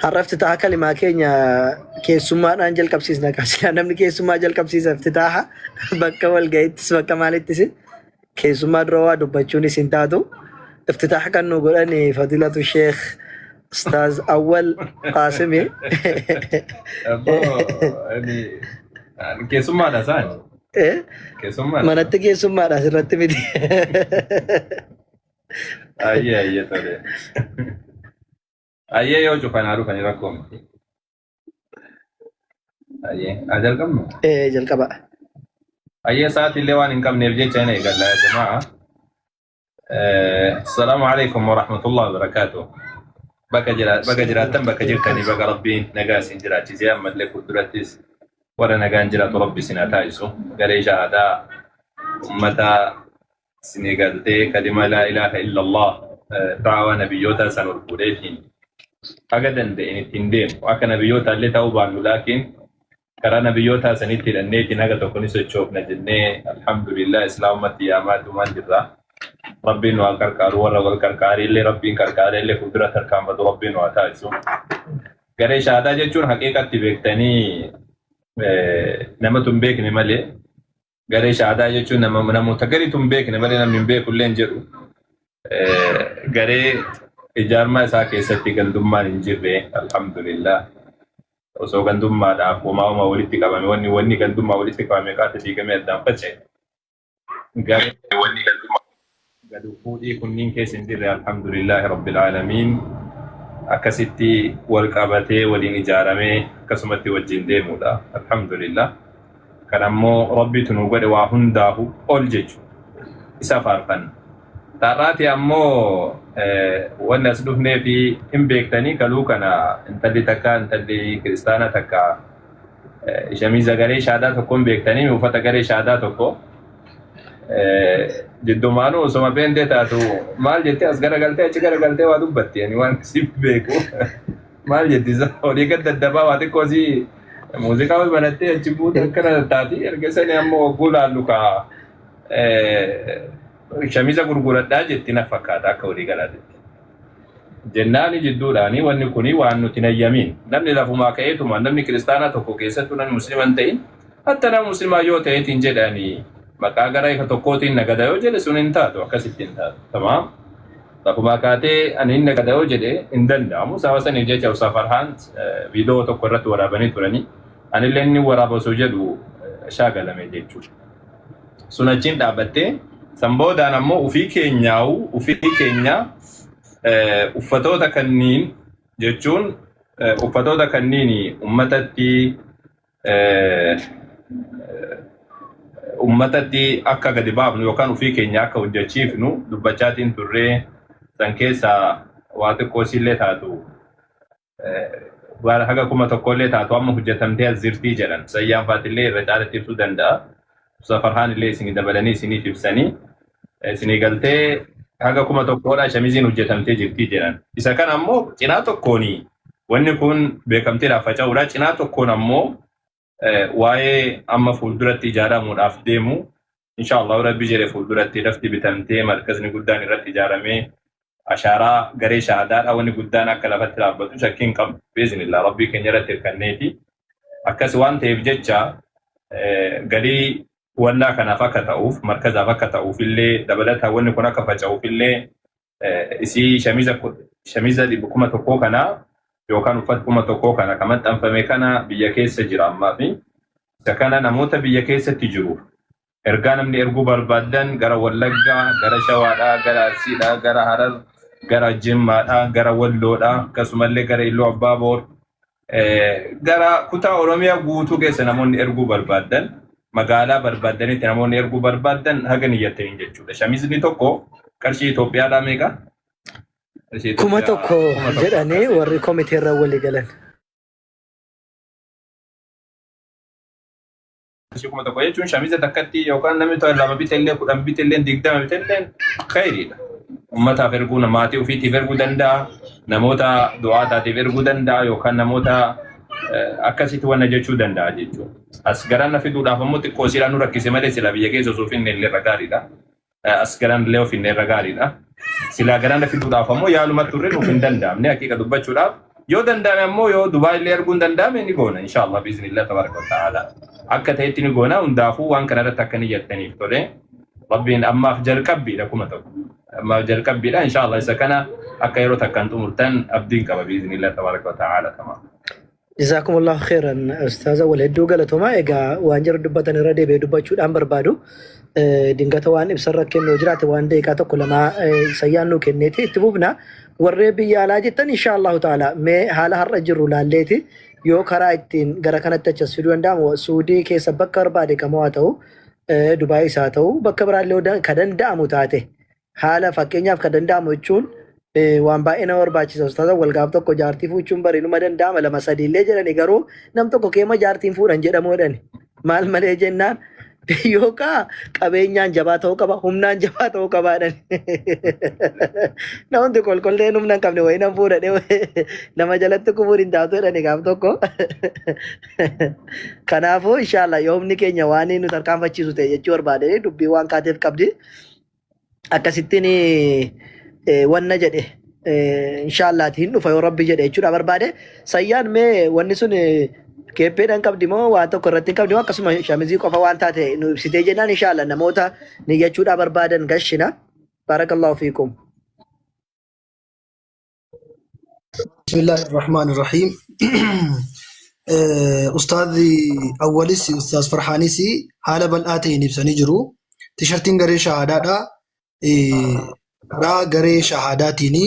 Har'a iftitaaha kalimaa keenya keessummaadhaan jalqabsiisna. Silaa namni keessummaa jalqabsiisa iftitaaha bakka walga'ittis bakka maalittis keessummaa dura waa dubbachuunis hin taatu. Iftitaaha kan nu godhan fadilatu Sheekh Ustaaz Awwal Qaasimi. Abboo, ani ani keessummaadha isaan. Eh, Keessummaadha. Manatti keessummaadha asirratti miti. Ayyee ayyee tole. Ayyee yoo cufanaa dhufanii rakkoo miti. Ayyee haa jalqabnu. Eh, jalqaba. Ayyee sa'aatii illee waan hin qabneef jecha hin eegalla yaa jamaa. Assalaamu alaikum warahmatullahi wabarakaatuh. Bakka jira bakka jiraattan bakka jirtanii baga Rabbiin nagaa isin jiraachisee ammallee fuuldurattis warra nagaan jiraatu Rabbi isin haa taasisu. Garee shahaadaa ummata isinii galtee kalima laa ilaaha illallah da'awaa nabiyyootaa san ol fuudheetiin haga danda'een ittiin deemu akka nabiyyootaa illee ta'uu baannu laakiin karaa nabiyyootaa sanitti hidhanneetiin haga tokko ni sochoofna jennee alhamdulillah islaamumatti yaamaatumaan jirra. Rabbiin nu haa qarqaaru warra wal qarqaaree illee Rabbiin qarqaaree illee fuuldura tarkaanfatu Rabbiin nu haa taasisu. Garee shahaadaa jechuun haqiiqatti beektanii namatu hin beekne malee Garee shahaadaa jechuun nama namoota gariitu hin beekne malee namni hin beeku illee hin jedhu. Garee ijaarmaa isaa keessatti gandummaan hin jirre alhamdulillah. Osoo gandummaadhaaf homaa homaa walitti qabame wanni wanni gandummaa walitti qabame qaata diigamee addaan faca'e. Garee wanni gandummaa gadu fuudhii kunniin keessa hin jirre alhamdulillaahi rabbil aalamiin akkasitti wal qabatee waliin ijaaramee akkasumatti wajjin deemuudha alhamdulillah kan ammoo rabbitu nu godhe waa hundaahu ol jechu isa faarfanna taarraati ammoo wanni as dhufnee fi hin beektanii kaluu kana intalli takka intalli kiristaana takka shamiiza garee shaadaa tokko hin beektanii uffata garee shaadaa tokko Jiddumaanuu osoma beentee taatu maal jettee as garagaltee achi garagaltee waa dubbatti ani waan si beeku maal jetti isa olii gad daddabaa waa xiqqoo si muuziqaa wal banattee achi buute akkana taati erga sani ammoo hogguu laallu kaa shamiza gurguradhaa jetti na fakkaata akka walii galaatitti. Jennaani jidduudhaani wanni kuni waan nuti hin hayyamiin. Namni lafumaa ka'eetuma namni kiristaanaa tokko keessattuu namni muslima hin ta'in hatta nama muslimaa yoo ta'eetiin jedhani maqaa gara isa tokkootiin nagada yoo jedhe sun hin taatu akkasitti hin taatu. Tamaam. Lafumaa kaatee ani hin nagada yoo jedhe hin danda'amu. Sababa saniif jecha Ustaaz Farhaan viidiyoo tokko irratti waraabanii turanii anillee inni waraaba osoo jedhu shaagalame jechuudha. Sun achiin dhaabbattee san boodaan ammoo ufii keenyaa'u ufii keenya uffatoota kanniin jechuun uffatoota kanniin ummatatti ummatatti akka gadi baafnu yookaan ufii keenya akka hojjechiifnu dubbachaatiin turree san keessaa waa xiqqoo isiillee taatu Waan haga 1000 illee taatu amma hojjetamtee as jirtii jedhan. Sayyaan faatillee irra caalatti ibsuu danda'a. Ustaaz Farhaan illee isinii dabalanii isiniif ibsanii isinii galtee haga 1000dha shamiziin hojjetamtee jirtii jedhan. Isa kana ammoo cinaa tokkoon wanni kun beekamtiidhaaf faca'uudha. Cinaa tokkoon ammoo waa'ee amma fuulduratti ijaaramuudhaaf deemu insha Allah rabbi jedhe fuulduratti lafti bitamtee markazni guddaan irratti ijaaramee ashaaraa garee shahaadaadha wanni guddaan akka lafatti dhaabbatu shakkii hin qabnu biiznillah rabbii keenya irratti hirkanneeti akkas waan ta'eef jecha galii wannaa kanaaf akka ta'uuf markazaaf akka ta'uuf illee dabalataan wanni kun akka faca'uuf illee isii shamiza shamiza 1,000 kana yookaan uffata 1000 kana kan maxxanfame kana biyya keessa jira ammaa fi isa kana namoota biyya keessatti jiru ergaa namni erguu barbaaddan gara Wallaggaa, gara Shawaadhaa, gara Arsiidhaa, gara Harar, gara Jimmaadhaa, gara Walloodhaa akkasumallee gara Illuu Abbaaboor gara kutaa Oromiyaa guutuu keessa namoonni erguu barbaaddan magaalaa barbaaddanitti namoonni erguu barbaaddan haga niyyattaniin jechuudha. Shamizni tokko qarshii Itoophiyaadhaa meeqa? Qarshii Kuma Itoophiyaa tokko 1000 jedhanii akkasii. warri komiteerra walii galan. Qarshii 1000 jechuun shamiza takkatti yookaan namni tokko lama bitellee 10 bitellee 20 bitellee khayriidha. Ummataaf erguu maatii ofiitiif erguu danda'a, namoota du'aataatiif erguu danda'a yookaan namoota akkasitti wanna jechuu danda'a jechuudha. As garana fiduudhaaf ammoo xiqqoo silaa nu rakkise malee sila biyya keessa osoo finne illee irra gaariidha. As garaan illee of finne irra gaariidha. Silaa garana fiduudhaaf ammoo yaaluma turre nuuf hin danda'amne haqiiqa dubbachuudhaaf. Yoo danda'ame ammoo, yoo Dubaay illee arguun danda'ame, ni goona inshallah biiznillah tabaraka wa ta'ala. Akka ta'etti ni goona. Hundaafuu waan kana irratti akka ni jettaniif tole. Rabbiin ammaaf jalqabbiidha 1000. Ammaaf jalqabbiidha. Inshallah isa kana akka yeroo takkaan xumurtan abdiin qaba biiznillah tabaraka wa ta'ala. Tamam. Jazaakumullahu khairan, ustaaza, wal hedduu galatoomaa. Egaa waan jara dubbatan irra deebi'ee dubbachuudhaan barbaadu. Dingata waan ibsarra kennu yoo jiraate, waan daqiiqaa tokko lama sayyaan nuu kenneeti itti fufna. Warree biyya alaa jettan, insha Allahu ta'ala mee haala har'a jirru laalleeti yoo karaa ittiin gara kanatti achas fiduu danda'amu, Suudii keessa bakka barbaade kamoo haa ta'u, Dubaayis haa ta'u, bakka biraallee yoo ka danda'amu taate, haala fakkeenyaaf ka danda'amu jechuun waan baay'ee nama barbaachisa. Ustaaza, wal gaaf tokko jaartii fuuchuun barinuma danda'ama, lama sadiillee jedhani, garuu nam tokko keema jaartiin fuudhan jedhamu jedhani. Maal malee jennaan, yookaan qabeenyaan jabaa ta'uu qaba, humnaan jabaa ta'uu qaba jedhani. Namni qolqolleen humna hin qabne wayii nan fuudhadhe nama jalatti kufuun hin taatu jedhani gaaf tokko. Kanaafuu inshallah yoo humni keenya waan nu tarkaanfachiisu ta'e jechuu barbaade, dubbii waan kaateef qabdi. Akkasittiin wanna jedhe, inshaallaati hin dhufa yoo rabbi jedhe jechuudha barbaade. Sayyaan, mee wanni sun keeppeedhaan qabdi moo waan tokko irratti hin qabdi moo akkasuma shamizii qofa waan taate nu ibsitee jennaan, inshaalla namoota niyyachuudhaa barbaadan gashina. Barakallahu fiikum. Bismillaahi Rahmaani Rahiim. Ustaazi Awwalis, Ustaaz Farhaanis haala bal'aa ta'een ibsanii jiru. Tishartiin garee shahaadaadha. Karaa garee shahaadaatiin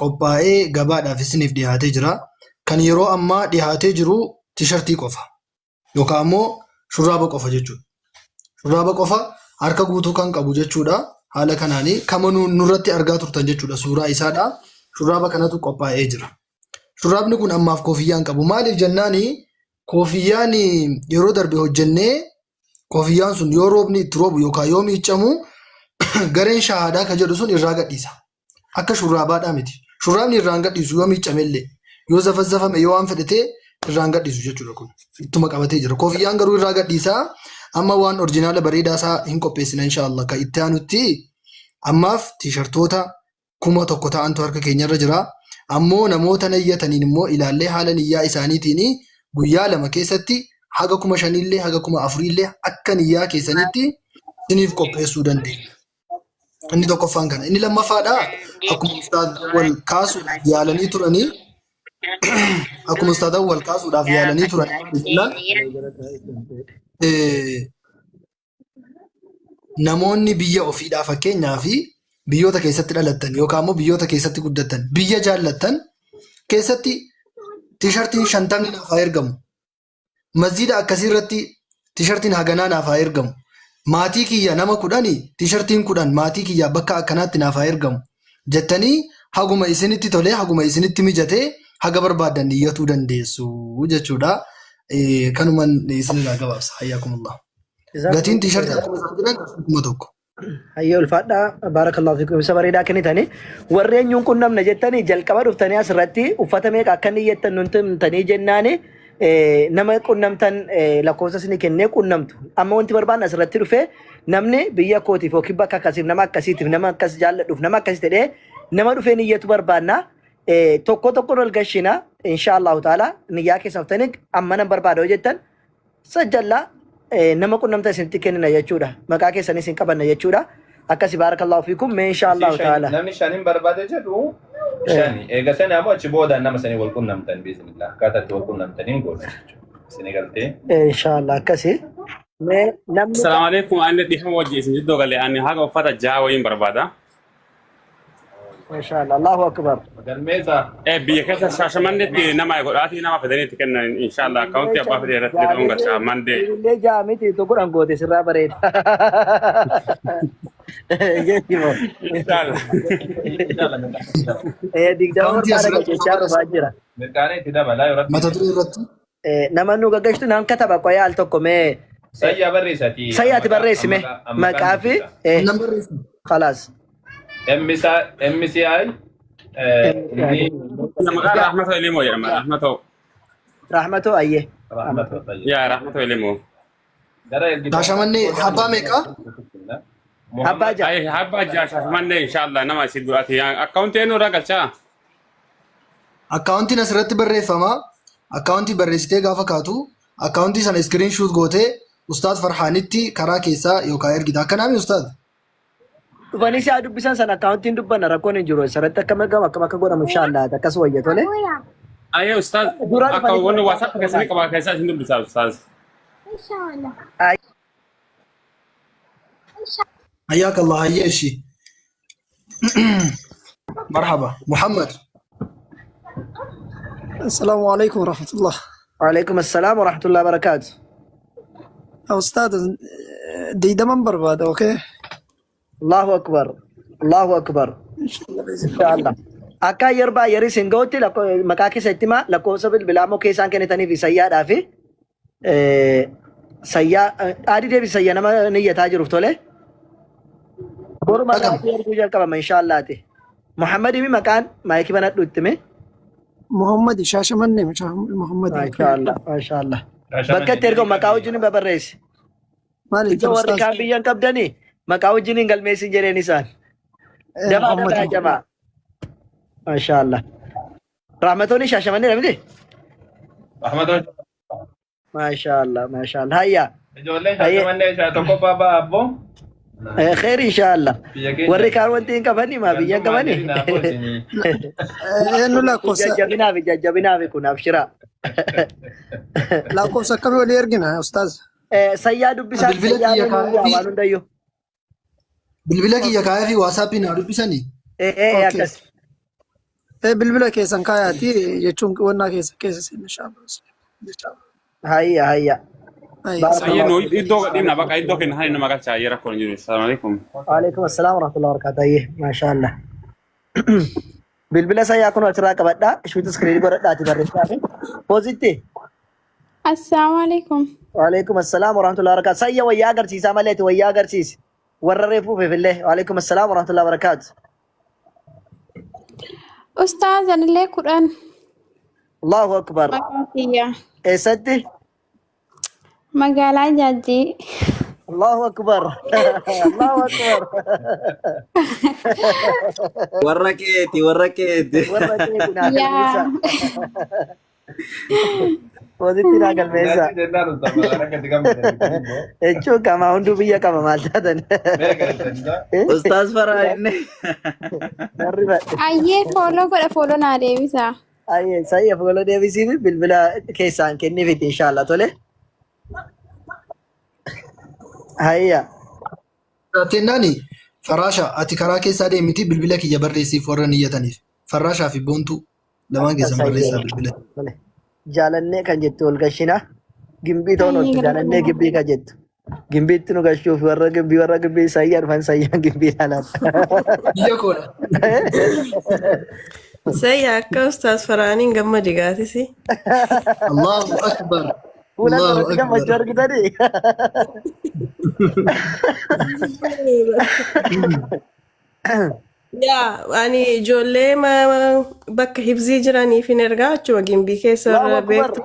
qophaa'ee gabaadhaaf isiniif dhiyaatee jira. Kan yeroo ammaa dhiyaatee jiru tishartii qofa yookaan immoo shurraaba qofa jechuudha. Shurraaba qofa harka guutuu kan qabu jechuudha. Haala kanaanii kama nurratti argaa turtan jechuudha suuraa isaadha. Shurraaba kanatu qophaa'ee jira. Shurraabni kun ammaaf koofiyyaan hin qabu. Maaliif jennaani, koofiyyaan yeroo darbe hojjennee koofiyyaan sun yoo roobni itti roobu yookaan yoo miiccamu gareen shahaadaa ka jedhu sun irraa gadhiisa. Akka shurraabaadhaa miti. Shurraabni irraa hin gadhiisu yoo miiccamellee. Yoo zafazzafame, yoo waan fedhe ta'e, irraa hin gadhiisu jechuudha kun. Ittuma qabatee jira. Koofiyyaan garuu irraa gadhiisa. Amma waan orjinaala bareedaa isaa hin qopheessina inshaallah. Kan itti aanutti ammaaf tiishartoota 1000 ta'antu harka keenyarra jira. Ammoo namoota nayyataniin immoo ilaallee haala niyyaa isaaniitiin guyyaa 2 keessatti haga 5000llee haga 4000llee akka niyyaa keessanitti isiniif qopheessuu dandeenya. Inni tokkoffaan kana. Inni lammaffaadha, akkuma ustaaz wal kaasuudhaaf yaalanii turanii akkuma ustaaz wal kaasuudhaaf yaalanii turanii jennaan, namoonni biyya ofiidhaa, fakkeenyaa fi biyyoota keessatti dhalattan yookaan immoo biyyoota keessatti guddattan, biyya jaallattan keessatti tiishartiin 50 naaf haa ergamu. Masjiida akkasii irratti tiishartiin haganaa naaf haa ergamu. Maatii kiyya nama 10 tiishartiin 10 maatii kiyya bakka akkanaatti naaf haa ergamu jettanii haguma isinitti tolee, haguma isinitti mijatee, haga barbaaddan iyyatuu dandeessu jechuudha. Kanuman isinirraa gabaabsa. Hayyaakumullah. Gatiin tiishartii akkuma isaan jedhan 1000. Hayyee, ulfaadhaa, baarakallahu fiikum, ibsa bareedaa kennitanii. Warri eenyuun qunnamna jettanii jalqaba dhuftanii asirratti uffata meeqa akka inni jettan nutti himtanii jennaani, nama qunnamtan lakkoofsa isinii kennee qunnamtu. Amma wanti barbaanne asirratti dhufee namni biyya kootiif yookiin bakka akkasiif, nama akkasiitiif, nama akkas jaalladhuuf, nama akkasii ta'ee nama dhufee niyyatu barbaanna. Tokko tokkoon ol gashina insha Allahu ta'ala. Niyyaa keessan dhuftanii amma nan barbaada yoo jettan, sajjallaa nama qunnamta isinitti kennina jechuudha. Maqaa keessanii isin qabanna jechuudha. Akkasi, baarakallahu fiikum, mee insha Allahu ta'ala. Namni shanin barbaade jedhu shani. Eega sani ammoo achi boodaan nama sanii wal qunnamtan biiznillah. Akkaataa itti wal qunnamtaniin goona jechuudha. Isinii galtee. Insha Allah akkasi. Mee namni Assalamu alaikum. Ani dhiifama wajji isin jidduu galee, ani haga uffata jaha wayiin barbaada. Masha Allah, Allahu akbar. Galmeessa. Biyya keessa Shaashamannetti nama godhaatii nama fedanii itti kennan inshallah, akkaawuntii abbaa fedhe irratti jedhamuun galcha mandee. Illee jaha miti, tokko goote sirraa bareeda. Jechuudha. Inshallah. 20 Akkaawuntii barbaada asirratti jechaa dhufaa jira. Mirqaanee itti dabalaa yoo rabbi. Mata duree irratti Nama nu gaggashtu nan kataba qoyaa al tokko mee. Sayyaa barreessaati. Sayyaati barreessi mee maqaa fi Nan barreessa. Khalaas. MCI inni Maqaan Rahmatoo Elemoo jedhama. Rahmatoo. Rahmatoo, ayyee. Rahmatoo Tayyib. Yaa Rahmatoo Elemoo. Gara ergitaa. Shaashamannee abbaa meeqa? Abbaa ja'a. Ay, abbaa ja'a Shaashamannee inshallah nama isin godhati. Akkaawuntii eenyu irraa galchaa? Akkaawuntiin asirratti barreeffama. Akkaawuntii barreessitee gaafa kaatu akkaawuntii sana screenshot gootee Ustaaz Farhaanitti karaa keessaa yookaan ergita. Akkanaami Ustaaz? Dhufanii si haa dubbisan sana akkaawuntiin dubbanna rakkoon hin jiru. Asirratti akkam akkam akkam akka godhamu inshaallah akkas wayya tole. Ayyee ustaaz Dura akka dhufanii wanni WhatsApp keessanii qabaa keessaa isin dubbisaa ustaaz. Hayyaak Allah hayyee ishii. Marhaba. Muhammad. السلام عليكم ورحمة الله. Waalaikum assalaam wa rahmatullahi wa barakaatu. أستاذ 20 barbaada, okay. Allahu akbar. Allahu akbar. إن شاء الله بإذن الله. Inshaallah. Akka yeroo baay'ee isin ga'utti maqaa keessa itti himaa, lakkoofsa bilbilaa immoo keessaan kennitanii fi sayyaadhaa fi sayyaa adii deebisi sayyaa nama niyyataa jiruuf tole. Boru maqaa Dhaqam. kee erguu jalqabama inshaallaati. Muhammad himi maqaan maayikii banadhu itti hime. محمد Shaashamannee Muhammad. Maashaallah maashaallah. Bakka itti ergamu maqaa wajjin babarreessi. Maali Ija warri Ustaaz? kaan biyya hin qabdanii maqaa wajjin hin galmeessin jedheen isaan. Dafaa Muhammad. dafaa jamaa. Maashaallah. Rahmatoonni Shaashamannee miti? Ahmadoon Maashaallah maashaallah. Hayyaa. ijoolleen Hayyee. Shaashamannee isaa tokko baabaa abboo. Kheer inshaallah. Biyya keenya. Warri kaan wanti hin qabani maa biyya hin Gandummaan qabani. jedhin abboo isinii. Eenyu lakkoofsa Jajjabinaaf jajjabinaaf kun abshiraa. Lakkoofsa akkamii walii ergina Ustaaz? Sayyaa dubbisaa Bilbila sayyaa kiyya nuu kaayee waan fi hundayyuu. bilbila kiyya kaayee fi WhatsAppii naa dubbisanii. Okay. Akkas. Bilbila keessan kaayaati jechuun wannaa keessa keessa seenna inshallah. Hayya hayya. Ayyee Barakallahu nu fiik. iddoo gadhiifna bakka iddoo kenna hani nama galcha ayyee rakkoon hin jiru. Assalamu alaikum. Waalaikum assalam warahmatullahi wabarakatuh. Ayyee maashaallah. Bilbila sayyaa kun asirraa qabadhaa. Ishuutu iskiriinii godhadhaati barreessaa fi poozitti. Assalamu alaikum. Waalaikum assalam warahmatullahi wabarakatuh. Sayya wayyaa agarsiisaa maleeti wayyaa agarsiisi. Warra reefuuf illee. Waalaikum assalam warahmatullahi wabarakatuh. Ustaaz anillee 10 Allahu akbar. Maqaa kiyya. Eessatti? Magaalaa Jaajjii. Allahu akbar. Allahu akbar. Warra keeti, warra keeti. Warra keeti naa galmeessa. Yaa. Poozitti naa galmeessa. Naatti jennaan ustaaz malaan akka itti gammadan. Jechuun qaama hunduu biyya qaba maal taatan. Meeqa jettanii? Ustaaz Farhaan inni. Warri badhe. Ayyee follow godha, follow naa deebisa. Ayyee sayya follow deebisii fi bilbila keessaan kenniifiti inshaallah tole. Hayya. Tennaani Faraasha ati karaa keessaa deemiti bilbila kiyya barreessiif warra niyyataniif. Farraashaa fi Boontuu lamaan keessan barreessaa bilbila. Tole. Jaalannee kan jettu ol gashina. Gimbii ta'uun Ayyee ooltu jaalannee galatoomaa. gimbii kan jettu. Gimbiitti nu gashuuf warra gimbii sayyaa dhufan sayyaan gimbii ilaalan. Biyya koodha. Sayya akka Ustaaz Faraaniin gammadi gaatisi. Allahu akbar. Fuula Allahu duratti gammachuu akbar. argitanii. Yaa ani ijoollee bakka hibzii jiraniif hin ergaa achuma Gimbii keessa Allahu warra akbar. beektu.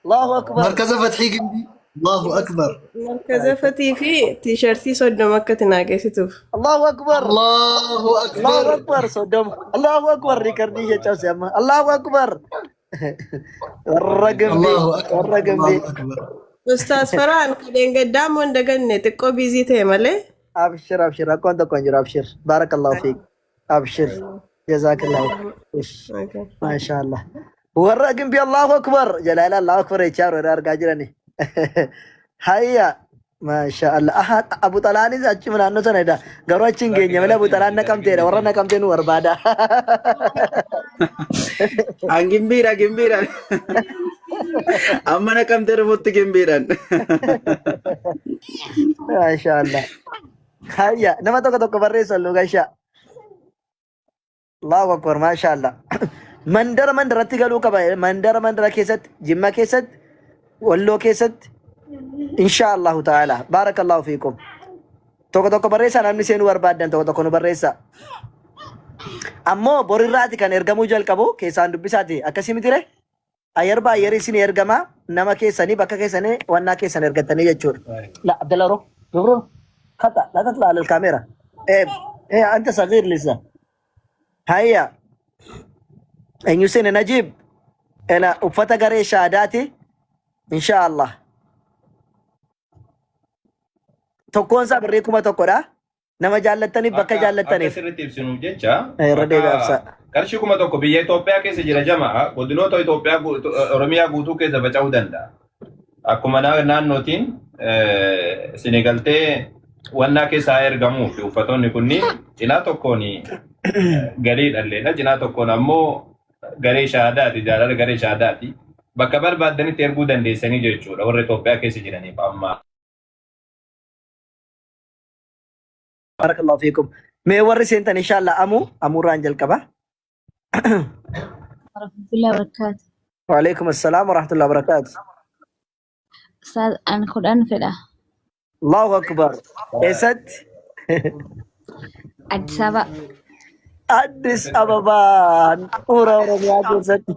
Allahu akbar. Markaza Fathii Gimbii. Allahu akbar. Markaza Fatii fi tiishartii 30 akka ati naa geessituuf. Allahu akbar. Allahu Allahu akbar. akbar 30. Allahu akbar riikardii ishee cabse amma. Allahu akbar. Warra gimbii. Allahu akbar. Warra gimbii. Allahu akbar. Ustaaz Faraan kadheen gaddaa immoo hin daganne xiqqoo busy ta'e malee. Abshir abshir rakkoon tokko hin jiru abshir. Barakallahu fiik. Abshir. Jazakallahu. Ish. Okay. Maashaallah. Warra gimbii Allahu akbar. Jalaala Allahu akbar jechaa yeroo argaa jirani. Hayya. Maashaallah. Aha Abu Xalaanis achuma naannoo sanadha. Garuu achi hin geenye malee Abu Xalaan Naqamteedha. Warra Naqamtee nu barbaada. An gimbiidha, gimbiidha. Amma Naqamtee dhufutti gimbiidhaan. Maashaallah. Hayya. Nama tokko tokko barreessu halluu gashaa. Allahu akbar maashaallah. Mandara mandaratti galuu qaba. Mandara mandara keessatti, Jimma keessatti, Walloo keessatti, insha Allahu ta'ala. Barakallahu fiikum. Tokko tokko barreessaa namni seenuu barbaaddan tokko tokko nu barreessaa. Ammoo borirraati kan ergamuu jalqabu keessaan dubbisaati. Akkasii mitire? Ayyar baay'ee isin ergama nama keessanii bakka keessanii wannaa keessan ergattanii jechuudha. La Abdalla ro. Ruf خطأ لا تطلع على الكاميرا. ايه ايه انت صغير لسه. هيا. Eenyu seene Najiib? Ela uffata garee shaadaati. Insha Allah. Tokkoon isaa birrii 1000dha. Nama jaallattaniif bakka Akka akka jaallattaniif. sirriitti ibsinuuf jecha Irra deebi'aa bakka ibsaa. qarshii 1000 biyya Itoophiyaa keessa jira jama'a godinoota Itoophiyaa Oromiyaa guutuu keessa faca'uu danda'a. Akkuma naannootiin isinii galtee wannaa keessaa ergamuu fi uffatoonni kunniin cinaa tokkoon galii dhalleedha. Cinaa tokkoon ammoo garee shahaadaati jaalala garee shahaadaati. Bakka barbaaddanitti erguu dandeessanii jechuudha warra Itoophiyaa keessa jiraniif amma. Barakallahu fiikum. Mee warri seentan inshallah amuu amuurraan jalqaba. Warahmatullahi wabarakatuh. Waalaikum assalam warahmatullahi wabarakatuh. Ustaaz an 10 fedha. Allahu akbar. Eessatti? Addis Ababa. Addis Ababa handhuura Oromiyaa keessatti.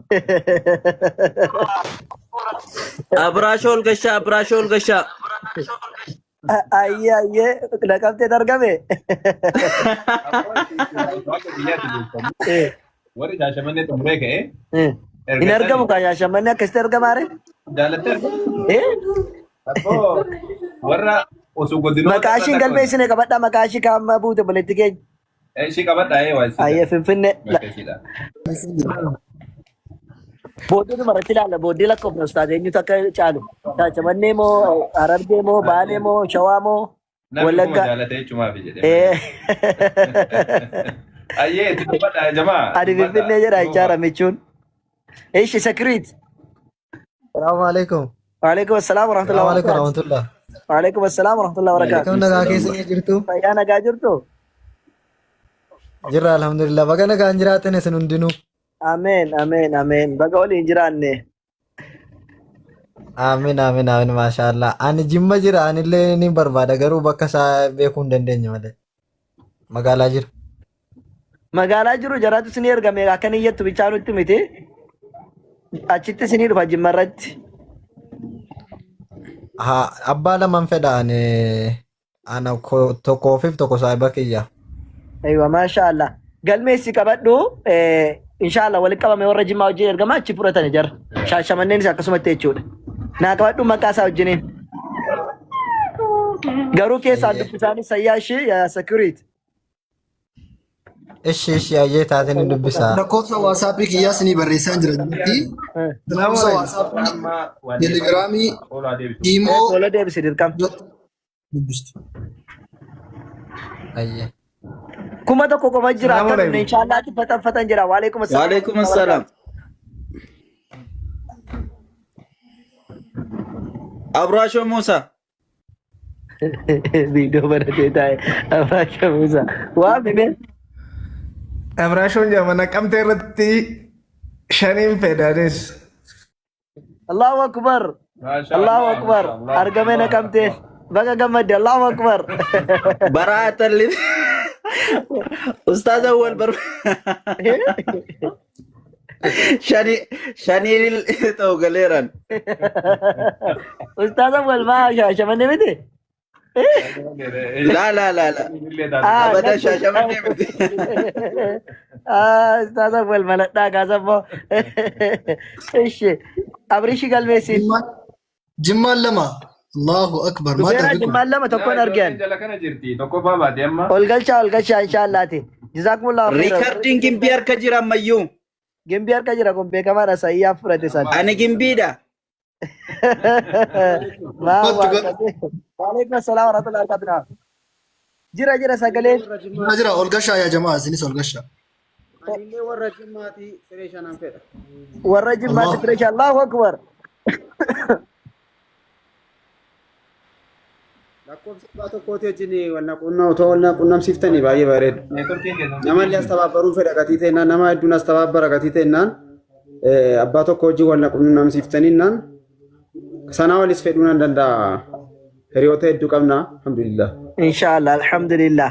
Abraashoo ol gashaa, abraashoo ol gashaa. Ayyee ayyee naqamtee argame. Akka biyyaatti beekamu. Warri Shaashamannee xumuree ka'e Hin erga argamu sani kaa Shaashamannee akkasitti argamaare? jaalattee argamu. Abboo warra osoo godinoota Maqaa irra ishiin takka galmeessine qabadhaa maqaa ishii kaamma buute obboleetti keenya. Ishii qabadhaa ee waa isiidha. Ayyee Finfinnee. Bakka ishiidha. Booddee irratti ilaalla. Booddee lakkoofna ustaaz eenyutu akka caalu. Shaashamannee moo Harargee moo Baalee moo Shawaa moo Namni kuma Wallaggaa. jaalate jechumaaf jedhee malee. Ayyee itti dubbadhaa jamaa Ani dubbadhaa Finfinnee jedha duuba. jechaadha michuun. Ishi sekiriit. Salaamu alaikum. Waalaikum assalaam warahmatullahi Salaamu alaikum wabarakatuh. warahmatullah. Waalaikum assalaam warahmatullahi wabarakatuh. Akkam nagaa keessa ni jirtu? Fayyaa nagaa jirtu? Jirra alhamdulillah. Baga nagaan jiraatan isin hundinuu. Ameen ameen ameen. Baga waliin jiraanne. Aamin aamin aamin maashaallah. Ani jimma jira anillee ni barbaada garuu bakka isaa beekuu hin dandeenye malee. Magaalaa jira. Magaalaa jiru jaraatu isinii ergame akka niyyattu bichaa nutti miti. Achitti isinii dhufa jimma irratti. Haa abbaa laman fedha ani ana tokko ofiif tokko saahiba kiyya. Aywa maasha Allah. Galmeessi qabadhu insha Allah walitti qabame warra jimmaa wajjin ergama achi fudhatani jara. Shaashamanneenis akkasumatti jechuudha. Naa qabadhu maqaa isaa wajjiniin. Garuu keessaa Ayyee. dubbisaanis sayyaa ishii yaa security. Ishi ishi ayyee taateen hin dubbisaa. Lakkoofsa WhatsApp kiyyaa isinii barreessaan jira jirti. Lakkoofsa WhatsApp, Amma wanni Telegiraamii, olaa deebisu. Imoo Tola deebisi dirqama. irratti dubbistu. Ayyee. 1000 qofa jira Salaamu akka dhumne alaikum. inshaallaatti fatan fatan jira. Waalaikum assalaam Waalaikum warahmatullahi assalaam. Abraashoo Muusaa. Viidiyoo banatee taa'e Abraasha Muusaa. Waa mimee Abraashoon jedhama naqamtee irratti shaniin fedhanis. Allahu Akbar. Maasha Allahu Allah, Akbar. maasha Allah, Argame Allahu naqamtee. Akbar. Baga gammadde Allahu Akbar. Baraatalli. Ustaaz Awwal bar. Shani shaniin ta'u galeeran. Ustaaz Awwal maa shaashamannee miti? Laa laa laa laa. Ah, Abada natti. shaashamannee miti. Ah, Ustaaz Awwal maladhaa kaasammoo. Ishi. Abrishi galmeessi. Jimmaan lama. Allahu akbar. Maal Dhufeera dhabbi kun? jimmaan lama tokkoon Laa argan. ijoolleen jala kana jirti. Tokkoffaa baate amma. Ol galchaa ol galchaa inshaallaati. Jazaakumullahu khairan. Riikardiin gimbii harka jira ammayyuu. Gimbii harka jira kun beekamaadha sayyaa fudhate san. Ani gimbiidha. Maa Kottu waa kottu. akkasii. Waalaikum assalaam warahmatullahi wabarakatuh. Jira jira sagaleen. Warra Jira Jimmaati. jira ol gashaa yaa jamaa isinis ol gashaa. Anillee warra Jimmaati siree shanan fedha. Warra Jimmaatti Allahu fireesha Allahu Akbar. Lakkoofsa abbaa tokkooti wajjin wal na quunna otoo wal na quunnamsiiftanii baay'ee bareeda. Neetworkiin keessan Namallee as tabaabbaruun fedha gatii ta'ennaan nama hedduun as tabaabbara gatii ta'ennaan abbaa tokko wajjin wal na quunnamsiiftanii naan sanaa olis fedhuu nan danda'a. Hiriyoota hedduu qabna alhamdulillah. Inshaallah alhamdulillah.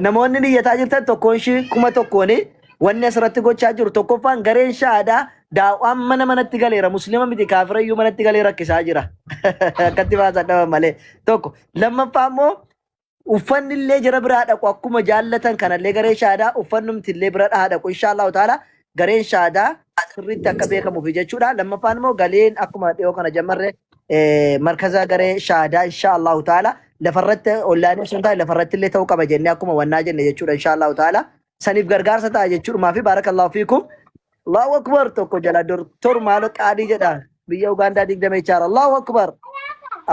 Namoonni niyyataa jirtan tokkoon ishii 1000n wanni asirratti gochaa jiru tokkoffaan gareen shaadaa daawwaan mana manatti galeera muslima miti kaafira iyyuu manatti galee rakkisaa jira. Akkatti baasan dhaban malee. Tokko lammaffaa immoo uffanni illee jara biraa dhaqu akkuma jaallatan kanallee garee shaadaa uffannumti illee bira dhaha dhaqu inshaallahu taala. Gareen shaadaa sirriitti akka beekamuuf jechuudha. Lammaffaan immoo galeen akkuma dhiyoo kana jammarre markaza garee shaadaa insha Allahu ta'ala lafarratti onlaayinii osoo hin taane lafarratti illee ta'uu qaba jennee akkuma wannaa jenne jechuudha insha Allahu ta'ala. Saniif gargaarsa ta'a jechuudhumaa fi baarakallahu fiikum. Allahu akbar tokko jala doktor maalo qaadii jedha biyya Ugaandaa digdama jechaara. Allahu akbar.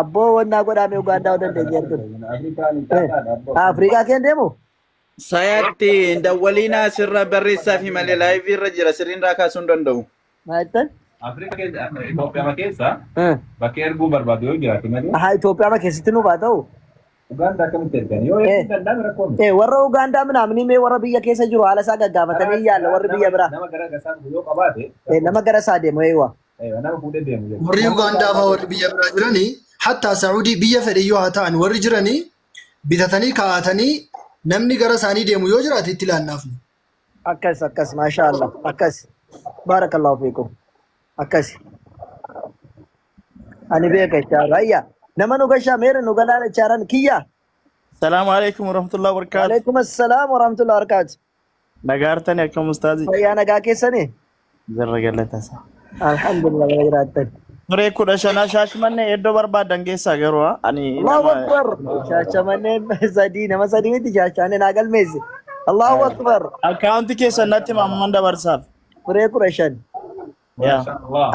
Abboo wannaa godhaame Ugaandaa yoo dandeenye erginu. Afrikaa keen deemu? Sayaatti hin dawwaliinaa sirra barreessaafi malee laayivii irra jira sirriin irraa kaasuu hin danda'u. Maal jettan? Afrikaa keessa Itoophiyaa keessa bakka erguu barbaadu yoo jiraate malee. Ahaa Itoophiyaa keessatti nuuf haa ta'u. Ugaandaa akkamitti ergan yoo erguu danda'ame rakkoo miti. Warra Ugaandaa minaaminii mee warra biyya keessa jiru haala isaa gaggaafatanii yaalla warri biyya biraa. Nama gara isaa dhufu yoo qabaate. Nama gara isaa deemu eewa. Nama fuudhee deemu jechuudha. Warri Ugaandaa fa'aa warri biyya biraa jiranii hattaa Saa'udii biyya fedhe yoo haa ta'an warri jiranii bitatanii kaa'atanii namni gara isaanii deemu yoo jiraate itti laannaaf. Akkas akkas maashaa Allah akkas baarakallahu fiikum akkas ani beeka jechaadha ayya nama nu gashaa meera nu galaa jechaaran kiyya. Salaamu alaikum warahmatullahi wabarakatuh. Waalaikum assalaam warahmatullahi wabarakatuh. Nagaartani akkam ustaazi? Fayyaa nagaa keessanii? Jirra galata isaa. Alhamdulillah baga jiraattan. Turee 15 shaashmannee iddoo barbaadan geessaa garuu haa. Ani Allahu nama Akbar. Shaashamannee sadii nama sadii miti shaashamannee naa galmeesse. Allahu Akbar. Akkaawunti keessan natti hima amman dabarsaaf. Firee 15. Yaa.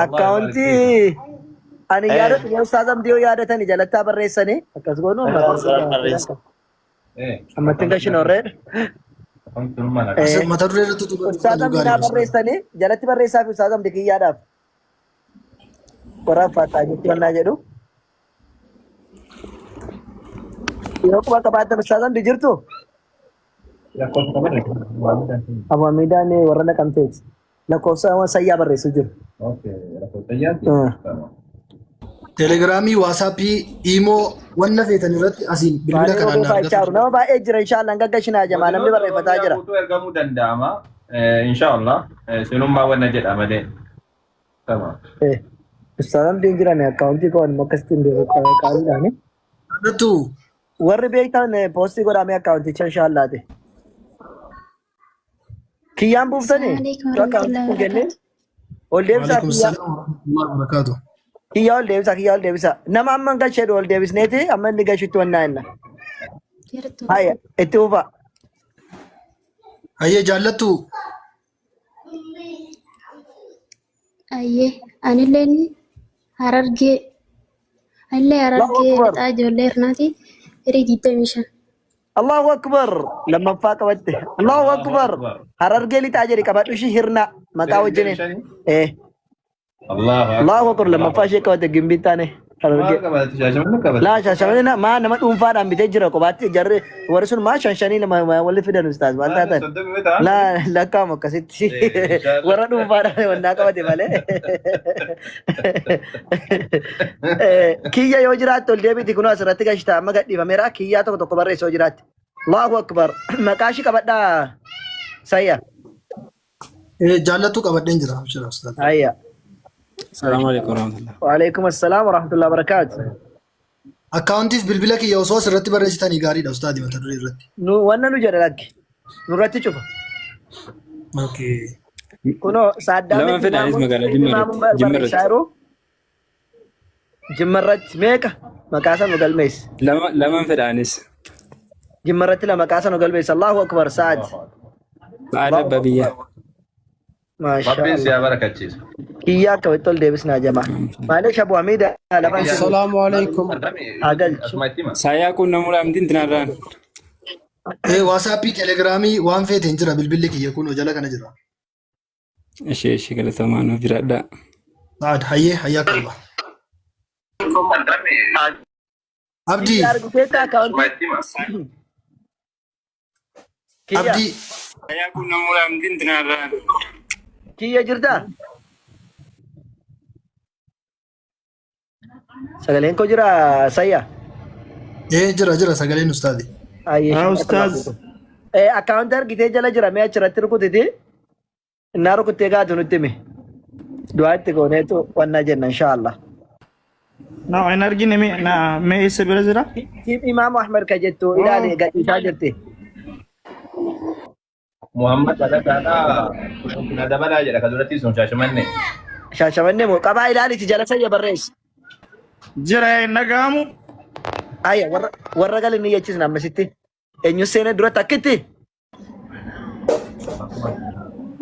Akkaawuntii ani yaadatu yoo ustaaz Abdii yoo yaadatani jalattaa barreessanii akkas goonu amma Barreessa. ammatti hin gashinu horree. Mata duree irratti tuquu Ustaaz Abdii naa barreessanii jalatti barreessaa fi ustaaz Abdii kiyyaadhaaf. Warra Fataa jechuun wannaa jedhu. Yoo quba qabaattan ustaaz Abdii jirtu. Abu Hamidaan warra naqamteeti. Lakkoofsa sayyaa barreessuu jiru. Telegiraamii, Waasaappii, Iimoo wanna feetan irratti asiin bilbila Baay'ee kanaan na ogeessaa argatu. jechaaru. Nama baay'ee jira inshallah hin gaggashinaa jamaa namni barreeffataa jira. Guutuu ergamuu danda'ama. Inshallah. Sinummaa wanna jedha malee. Tamam. Ustaaz Abdiin jiran akkaawuntii koo immoo akkasitti hin beeku qaaliidhaani. Irrattu Warri beektan poostii godhamee akkaawunticha inshallaati. Kiyyaan buuftanii? Assalamu alaikum Yoo akkaawuntii warahmatullahi kun kennee wabarakatuh. ol deebisaa Waalaikum kiyyaa. salaam warahmatullahi wabarakatuh. Kiyyaa ol deebisaa kiyyaa ol deebisaa. Nama amma hin gasheedhu ol deebisneeti amma inni gashutti wannaa jenna. Jirtu. Haya itti fufaa. Hayyee jaallattu Ayyee anilleen harargee anillee Allahu harargee Akbar. lixaa ijoollee hirnaati firii 25. Allahu Akbar. Lammaffaa qabatte. Allahu Akbar. Harargee lixaa jedhi qabadhu ishii hirna maqaa wajjiniin. Allahu Allahu Akbar lammaffaa ishee qabate gimbii taane. Harargee. Maal qabate shaashamanii qabate? Laa shaashamanii maa nama dhuunfaadhaan bitee jira kophaatti jarri warri sun maa shan shanii nama walitti fidan ustaaz maal taatan. Laa lakkaa'amu akkasitti warra dhuunfaadhaan wannaa qabate malee. Kiyya yoo jiraatte ol deebiti kunoo asirratti gashita amma gadhiifameera kiyyaa tokko tokko barreessi yoo jiraatte. Allahu Akbar maqaa ishii qabadhaa sayya. Jaallattuu qabadheen jira. Abshira ustaaz. Hayya. Salaamu alaikum warahmatullah. Waalaikum assalaam warahmatullahi wabarakaatu. Akkaawuntiif bilbila kiyya osoo asirratti barreessitanii gaariidha ustaadi mata duree irratti. Nu wanna nu jedha lakki. Nurratti cufa. Okay. Kunoo Saaddaam Lama itti fedhaanis maamuun magaalaa itti Jimma maamuun irratti. Jimma barreessaa irratti. jiru. Jimma irratti meeqa maqaa sana nu galmeessi. Lama lama fedhaanis. Jimma irratti lama maqaa sana nu galmeessi. Allahu akbar Sa'ad. Sa'aad abbaa biyyaa. Maashaa Rabbiin si Allah. haa barakachiisu. Kiyyaa akka walitti ol deebisnaa jamaa. Maaliif Abu Hamiida lafa hin jiru. Assalaamu alaikum. Haa galchu. Asuma itti hima. Saayaa quunnamuudhaan miti intinarraan. Waasaappii, telegiraamii waan feete hin jira bilbilli kiyya kunoo jala kana jira. Ishee ishee galatamaa nuuf jiraadhaa. Sa'ad hayyee hayyaa qaba. Abdii Kiyya argiteetta akkaawuntii. Kiyya. Abdii Saayaa quunnamuudhaan miti intinarraan. Kiyya jirtaa? Sagaleen koo jira sayya. Jira jira sagaleen ustaadi. Ayyee. Haa ustaaz. Akkaawuntii argitee jala jira mee achirratti rukutiti. Innaa rukuttee gaatu nutti himi. Du'aa itti gooneetu wannaa jenna inshaallah. Na hin argine mee na mee eessa bira jira? Tiim Imaam Ahmad ka jettu ilaali gadhiisaa jirti. Muhammad Dhalataadhaa 10 dabalaa jedha ka duratti sun Shaashamannee. Shaashamannee moo qabaa ilaaliti jala sayya barreessi. Jira hin dhaga'amu. Ayya warra warra galin ni jechisna ammasitti. Eenyu seene duratti akkitti?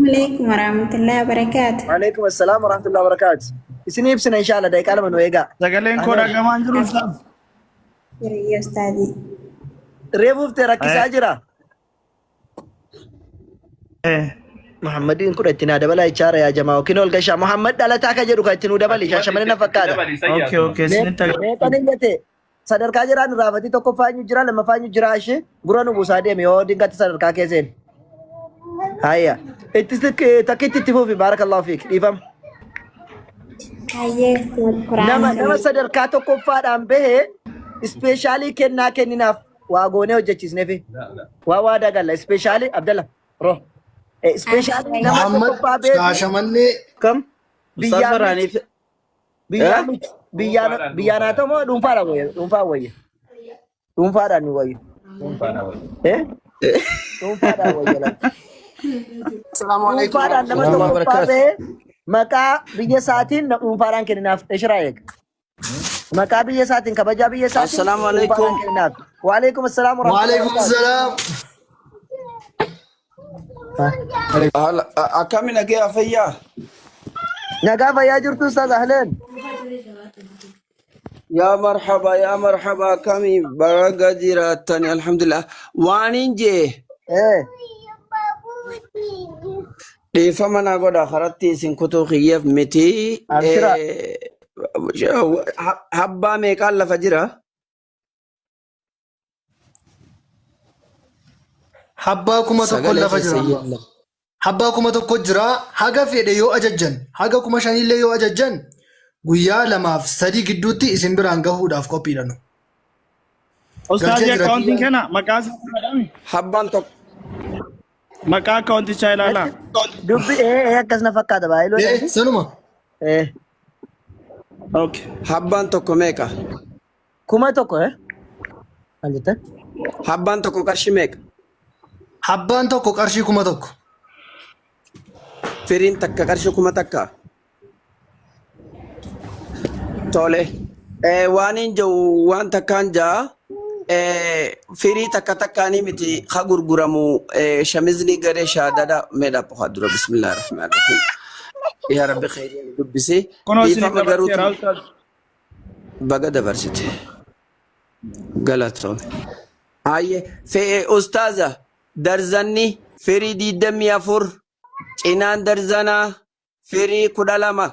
Alaikum warahmatullahi wabarakatuh. Waalaikum assalaam warahmatullahi wabarakatuh. Isin ibsina inshallah daqiiqaa 2 nu eegaa. Sagaleen koo dhagahamaa hin jiru ustaaz. Hiriyyoo ustaazii. Reefuuf ta'e rakkisaa jira. Muhammadiin 10 itti naa dabalaa jechaara yaa jamaa yookiin ol gashaa Muhammad dhalataa ka jedhu kan itti nuu dabali Shaashamannee na fakkaata. Okay, okay, isinitti agarsiisa. Meeqan iyyate sadarkaa jiraan irraafatii tokkoffaa eenyu jira lammaffaa eenyu jira ishee gura nu buusaa deeme yoo dinqatti sadarkaa keesseen. Hayya itti takkitti itti fufi baarakallahu fiik dhiifama. Hayyee Nama Quraana nama sadarkaa tokkoffaadhaan bahe ispeeshaalii kennaa kenninaaf waa goonee hojjechiisneefi. Waa waadaa galla ispeeshaalii Abdalla ro. Ispeeshaalii nama Muhammad tokkoffaa beeku Shaashamannee kam Ustaaz biyyaa miti Farhaaniif biyyaa miti biyyaan biyyaan haa ta'u moo dhuunfaadhaan wayya dhuunfaan wayya dhuunfaadhaan ni wayya eh dhuunfaadhaan wayya laata. Assalamu alaikum Dhuunfaadhaan nama Warahmatullahi tokkoffaa wabarakatuh. bahee maqaa biyya isaatiin dhuunfaadhaan kenninaaf eshiraa eega. Maqaa biyya isaatiin kabajaa biyya isaatiin Assalaamu dhuunfaadhaan alaikum. kenninaaf. Waalaikum assalaam warahmatullahi Waalaikum wabarakatuh. salaam. Akkami nagaya fayyaa? Nagaa fayyaa jirtu Ustaaz Ahleen. Yaa marhaba yaa marhaba akkami baga jiraattani alhamdulillah. Waanin jee dhiifama naa godha karatti isin kutuu kiyyeef miti. Abshira. Habbaa meeqaan lafa jira? Habbaa 1000 Sagalee lafa jira keessa amma. yalla. Habbaa 1000 jira. Haga fedhe yoo ajajjan, haga 5000llee yoo ajajjan guyyaa 2 fi 3 gidduutti isin biraan gahuudhaaf qophiidha nu. Galchee Ustaazii jira akkaawuntiin kiyyaan. kana maqaa isaa fudhadhame. Habbaan tokko. Maqaa akkaawuntichaa ilaalaa. Dubbi akkas na fakkaata baay'ee Eh, sanuma. Okay. Habbaan tokko meeqa? 1000 eh? Maal jettan? Habbaan tokko qarshii meeqa? Habbaan tokko qarshii 1000. Firiin takka qarshii 1000. Tole. Waan hin jiru waan takkaan jaa firii takka takkaanii miti ka gurguramu shamizni garee shaadadha meedha poha dura bismillaahi rahmaani rahiim. Yaa Rabbi khayriin dubbisi. Kunoo isinii Dhiifama garuu dabarseera ustaaz. baga dabarsite. Galatoome. Hayyee fe'ee ustaaza darzanni firii 24 cinaan darzanaa firii 12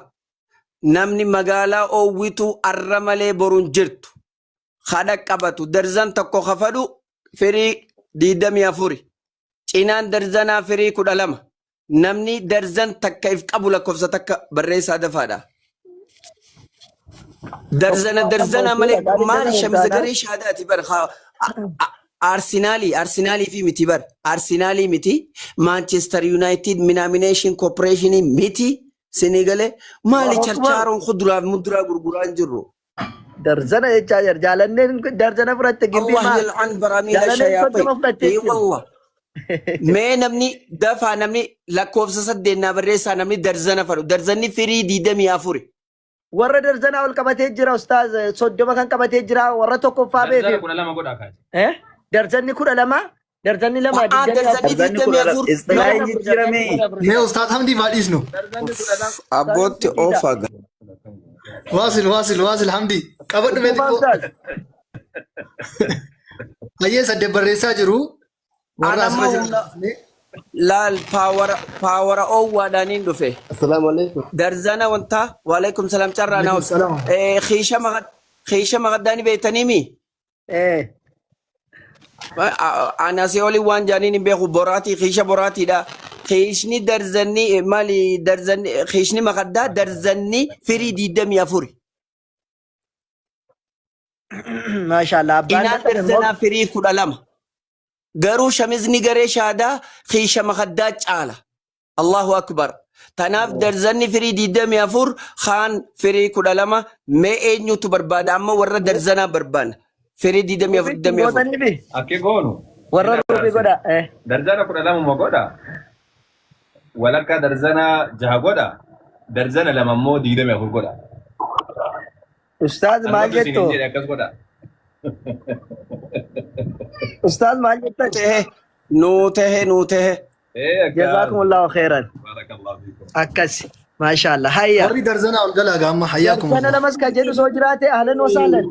namni magaalaa oowwitu arra malee boruun jirtu kadha qabatu darzan tokko kafadhu firii 24 cinaan darzanaa firii 12 namni darzan takka if qabu lakkoofsa takka barreessaa dafaadha. Darzana darzana malee maali shamiza garee shaadaati bar Arsenaalii Arsenaalii fi miti bar Arsenaalii miti Manchester United minaamination corporation miti Senegalee maali Allahu Akbar. charchaaroon kuduraa fi muduraa gurguraa hin jirru. Darzana jechaa jira. Jaalanneen darzana fudhatte gimbii Allah maa? yal'an baramiila Jaalanneen shayaaxin. 30 fudhattee Ee jirti. wallah. Mee namni dafaa namni lakkoofsa saddeennaa barreessaa namni darzana fadhu. Darzanni firii 24. Warra darzanaa ol qabatee jira ustaaz 30 kan qabatee jira warra tokkoffaa Darzana beefi. 12 godhaa kaase. Eh? Darzanni 12 darzanni 2 A'aa 24. darzanni Darzanni 12 24. istilaahin jijjiirame. Mee Ustaaz Hamdii faa dhiisnu. Darzanni 12. Abbootti oofaa gaa. Waasil waasil waasil Hamdii. Qabadhu mee Itti xiqqoo. ustaaz. Hayyee saddeet barreessaa jiru. Warra Ana asirra amma jiran humna kaasnee. laal paawara paawara oowwaadhaaniin dhufe. Assalamu alaikum. Darzana wanta waalaikum salaam carraa naa Alaikum salaam. Kiisha maqaddaani beektaniimi? Eh. Ani asii olii waan jaaniin hin beeku boraatii kiisha boraatiidha. Kiishni darzanni maali darzanni kiishni maqaddaa darzanni firii 24. Maashaallah abbaan Inaan dadhabe immoo darzanaa firii 12. Garuu shamizni garee shaadaa kiisha makaddaa caala. Allahu akbar. Tanaaf darzanni firii 24 kaan firii 12 mee eenyutu barbaada amma warra darzanaa barbaanna. Firii 24 Ofitti 24. gootaniifi. Akki goonu. Warra Hin ruubii araarsine. godha. Darzana 12 godha. Walakkaa darzana 6 godha. Darzana 2 immoo 24 godha. Ustaaz maal Anumatu jettu? isiniin jedhe akkas godha. Ustaaz maal jettan? Tehe nuu tehe nuu tehe. Ee akkas. Jazaakumullahu khairan. Barakallahu fiikum. Akkas. Maashaallah. Hayya. Warri darzanaa ol galaa gaamma Darzana hayyaakumullah. lamas kan jedhu soo jiraate ahlan wa sahlan.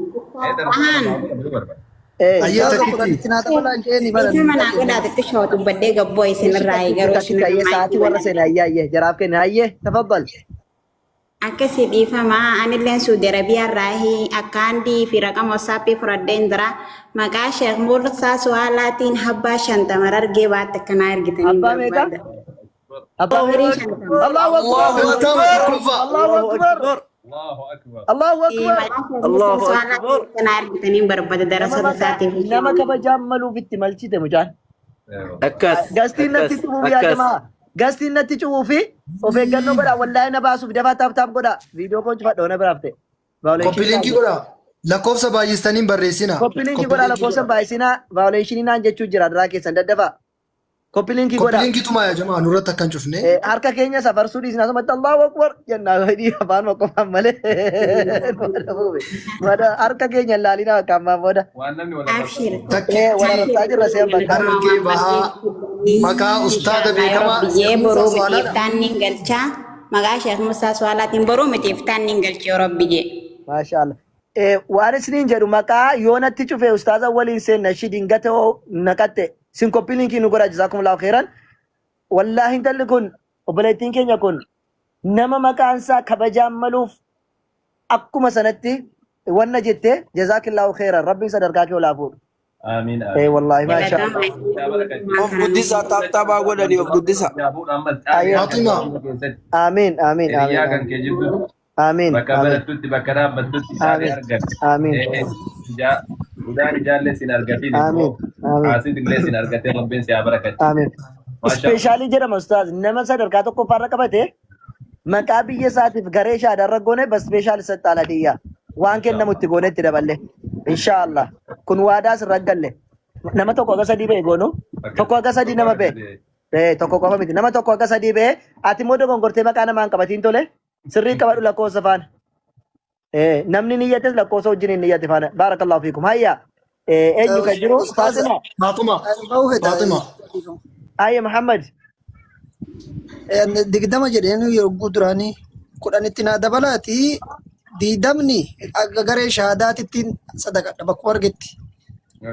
Ee darzana 2 godha yoo barbaade. Ayyee Ustaaza takkitti. kudhanitti naa dabalaa jeeni bara Isa manaa godhaa xixiqqoo dubbadhee gabboo isinirraa garuu Takkitti isinirraa ayyee sa'aatii maayikii warra banadha. seene ayyee ayyee jaraaf kenne ayyee tafaddal. Akkasii dhiifamaa anilleen Suudi Arabiyaarraahi akkaandii fi raqama wassaappii fudhadheen jira. Maqaa Sheekh Mursaa Suwaalaatiin habbaa 50 Harargee baatte akkanaa ergitanii Abbaa meeqa? barbaada. Abbaa Firii meeqa? 50. Allahu akbar. Allahu Shantama akbar. tokkoffaa. Allahu Allahu akbar. akbar. Allahu akbar. Allahu akbar. Maqaa Sheekh Mursaa Allahu Suwaalaatiin akbar. akkanaa ergitanii barbaada Nama darasoota maqaa isaatiif nama inshallah. kabajaan maluuf itti malchite mucaan. Akkas Gastiin natti akkas cufuu yaa akkas. jamaa. Gastiin natti cufuu fi of eeggannoo godhaa. Wallaahi na baasuuf dafaa taap taap godhaa. Viidiyoo koon cufadha na biraaf ta'e. Koppii Vaayoleeshinii liinkii naan godhaa. Lakkoofsa baay'istanii hin barreessinaa. Koppii liinkii Koppii godhaa liinkii lakkoofsa godhaa. baay'isinaa vaayoleeshinii naan jechuu jira daraa keessan daddafaa. Koppii liinkii Koppii godhaa. liinkii tumaa yaa jamaa nurratti akka hin cufne. Harka keenya safarsuu dhiisna asumatti Allahu Akbar jennaa hidhii afaan qofaan malee. Bada harka keenya hin laalina bakka ammaan booda. Waan namni wal arrabsaa Abshir. jiru. Takki Wal arrabsaa jirra seen bakka. Harargee bahaa maqaa ustaada Inshallah yoo beekamaa rabbi Sheekh jee Muusaa boruu miti Suwaalaadha. iftaan nin galchaa. Maqaa Sheekh Musaa Suwaalaatiin boruu miti iftaan nin galcha yoo rabbi jee. Maasha Allah. Waan isiniin jedhu maqaa yoo natti cufe ustaaza waliin seenna ishii dingata hoo naqatte sin koppii linkii nu godha jazaakumullahu khairan. Wallaahi intalli kun obboleettiin keenya kun nama maqaan isaa kabajaan maluuf akkuma sanatti wanna jette jazaakillahu khairan rabbiin sadarkaa kee ol haa fuudhu. Amiin Eh amiin. wallaahi maasha Galatoomaa Allah. isin mootummaa Of kana guddisaa taaptaabaa godhanii of guddisaa. Ayyee. Faaxima. Amiin amiin amiin Hiriyaa kan amiin. kee jirtu Amiin bakka amiin barattutti bakka dhaabbattutti isaanii amiin argate. amiin Udaan ijaallee sin argatiin amiin immoo amiin haasid illee sin argatee rabbiin si haa barakachiisu. amiin. Maasha Ispeeshaalii jedhama ustaaz nama sadarkaa tokkoffaarra qabate maqaa biyya isaatiif garee shaadarra goone bas ispeeshaal isa xaaladiyyaa waan kennamu itti goone itti daballe inshaallah kun waadaa sirra galle nama tokko haga sadii ba'e goonu tokko haga sadii nama ba'e tokko qofa miti nama tokko haga sadii ba'e ati immoo dogongortee maqaa namaa hin qabatiin tole sirrii qabadhu lakkoofsa faana. Namni niyyates lakkoofsa wajjin hin niyyate faana. Baarakallahu fiikum. Hayya. Eenyu kan jiru? Ustaaza Faaxima. Faaxuma. ani ba'uu fedha. Faaxima. Hayya Muhammad. 20 jedheen yogguu duraanii 10tti naa dabalaati 20ni akka garee shahaadaatittiin sadaqadha bakkuma argetti.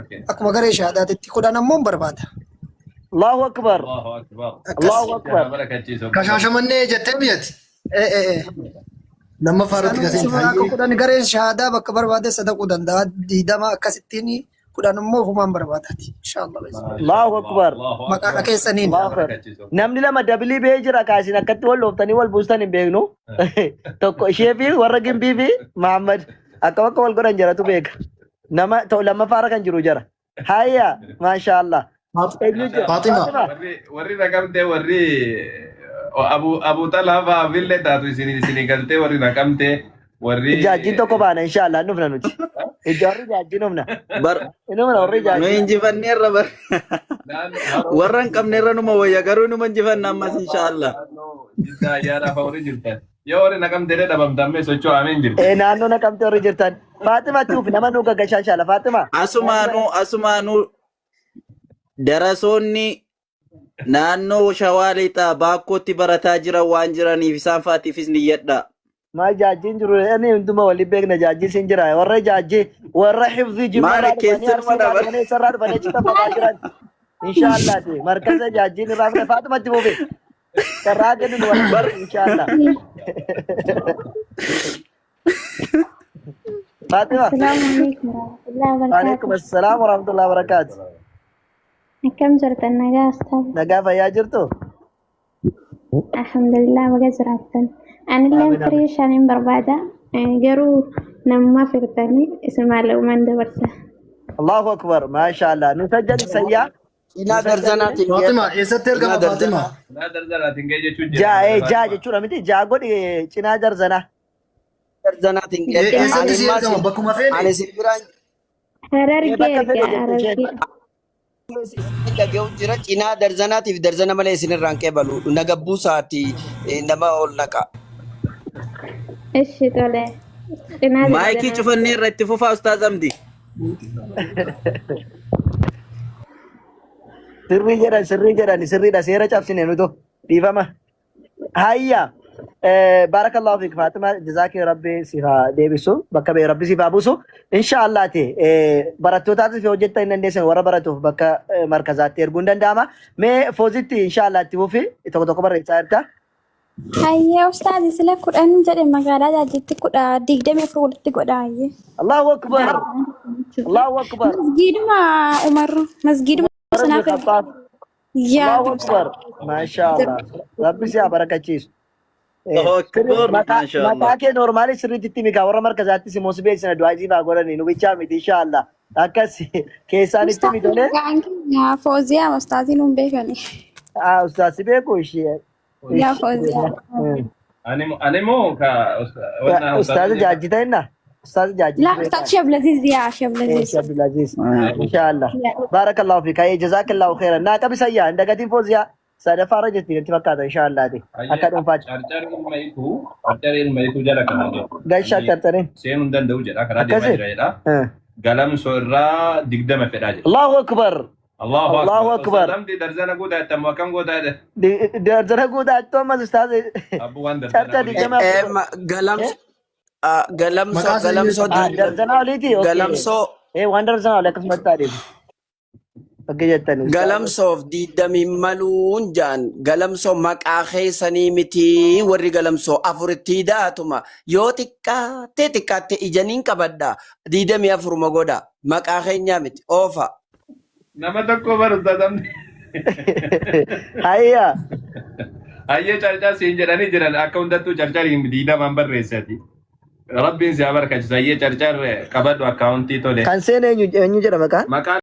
Okay. Akkuma garee shahaadaatitti 10 ammoo hin barbaada. Allahu akbar. Allahu akbar. Akkas. Allahu akbar. Haa barakachiisu. Kashaashamannee jettee biyyatti. Eh, eh, eh. Lammaffaa irratti Isaanuma kaseenti. isuma akka Hayyee. 10 gareen shahaadaa bakka barbaade sadaquu danda'a. 20 akkasittiin 10 immoo ofumaan barbaadaati. Inshaallah. Allahu akbar. Maqaa keessaniin. Allahu akbar. Namni lama dabilii ba'ee jira kaasin akkatti wal dhooftanii wal buustan hin beeknu. Tokko ishee fi warra gimbii fi Muhammad akkam akka wal godhan jaratu beeka. Nama lammaffaarra kan jiru jara. Hayya maashaallah. Eenyu jira? Faaxima. Faaxima. Warri naqamtee warri Abu Talhaa fa'aa fillee taatu isin galtee warri naqamtee warri Ijaajjiin tokko baana inshaallah hin dhufna nuti. Warri ijaajjiin dhufna. Bar Hin dhufna warri nu ijaajjiin. injifanneerra bar warra hin qabneerra numa wayya garuu numa injifanna ammas inshaallah. Jiddaa ayyaanaa fa'aa warri jirtan. Yoo warri naqamtee dhabamtammee socho'amee hin jirtu. Naannoo naqamtee warri jirtan. Faaxima tuuf nama nu gaggashaa inshaalla Faaxima. Asumaanuu darasoonni naannoo Shawaa Lixaa Baakkootti barataa jiran waan jiraniif isaan faatiifis niyyadha. Maal jaajjiin jiru inni hunduma waliin beekna jaajjiin sin jira warra jaajjii warra hifzii jimma Maali irraa dhufanii keessanuma arsii irraa dhaban. dhufanii eessarraa dhufanii achi taphataa jiran inshaallaati markaza jaajjiin irraa fudhe Faaxumatti fufe carraa kennu nu waliin inshaallah Faaxima Assalamu alaikum warahmatullahi wabarakatuh. waalaikum assalaam warahmatullahi wabarakaatu Akkam jirtan nagaa ustaaz? Nagaa fayyaa jirtu Alhamdulillah baga jiraattan. Anilleen Amiin amiin. firii shaniin barbaada. Garuu namummaa firtanii isin laumaan dabarsa. Allahu akbar maashaallah nu sajjali sayyaa nu Cinaa sajjali darzanaatiin Faaxima geedha. eessatti Cinaa argama Faaxima? darzanaa. Cinaa darzanaatiin ga'e jechuun jira. jaa jaa jechuudha miti jaa godhi cinaa darzanaa Darzanaatiin geedha. Ani Eessatti si immaa argama? sin Bakkuma feene? ani sin biraan Harargee Bakka erga fedhe jette isheen harargee. Isin dhaga'u jira cinaa darzanaatiif darzana malee isinirraan qeebalu nagabbuu saati nama ol naqa. Ishi tole. Cinaa Maayikii darzanaa. cufannee irra itti fufaa Ustaaz Amdi. Sirrii jedhan sirrii jedhan sirriidha seera cabsine nuto dhiifama. Hayya baarakallahu fiik Faaxima jazaakee rabbi siif haa deebisu bakka ba'e rabbi siif haa buusu inshaallah ta'e barattootaatiif yoo hojjettan hin dandeessan warra baratuuf bakka markazaatti erguun danda'ama. Mee foozitti inshaallah itti fufi tokko tokko barreessaa jirta. Hayyee ustaazi sila 10 jedhe magaalaa jaajjitti 10 24 walitti godha hayyee. Allahu akbar Allahu akbar. Masgiiduma Umar masgiiduma Umar ibn sanaaf Khattaab. yaa Allahu akbar. Maasha Allah. Rabbi si haa barakachiisu. Allahu akbar. Maqaa Maasha Allah. maqaa kee normaalii sirriitti itti mikaa warra markazaattis immoo si beeksisna du'aa isiif haa godhani nu bichaa miti inshaallah. Akkas keessaan itti Ustaazi mitolee maqaan keenya Fooziyaa ustaazi nuun beekani. ah ustaaz si beeku ishee. Yaa Fooziyaa. Ani moo ka wanna Ustaaz jaajjita inna ustaaz jaajjita La beekaa. ustaaz Shablaziz yaa Shablaziz. Eesh Abdulaziz. Inshaallah. Barakallahu fiik. Hayyee jazakallahu khairan. Naa qabi sayyaa hin dagatiin Fooziyaa. Sadaffaa irra jirti natti fakkaata inshaallah. Akka dhuunfaatti. Carcar ilma ituu carcar ilma ituu jala kana jedhu. Gashaa carcarin. Seenuu hin danda'u jedha karaa deemaa Akkasi. jira jedha. Galamsoo irraa 20 fedhaa jedha. Allahu akbar. Allahu Allahu akbar. akbar. Lamdi darzana guutaa itti ammoo akkam gootaa jedhe. Darzana guutaa itti ammas ustaaz. Abbu waan darzana Carcar olii. 24. Galamsoo galamsoo Maqaa isaa galamsoo Ah, darzana oliiti? Okay. galamsoo Waan darzana olii akkasumatti adeemu. Bakka jettani ustaaz. Galamsoof diidamii maluun jaan galamsoo maqaa keessanii miti warri galamsoo afuritti daatuma yoo xiqqaatte xiqqaatte ijaniin qabadha 24 godha maqaa keenyaa miti oofa. Nama tokko bar ustaaz Amdi. Hayya. Hayyee carcar siin jedhanii jiran akka hundattuu carcariin 20n barreessati. Rabbiin si haa barakachiisu. Hayyee carcar qabadhu akkaawuntii tole. Kan seene eenyu eenyu jedha maqaan? Maqaan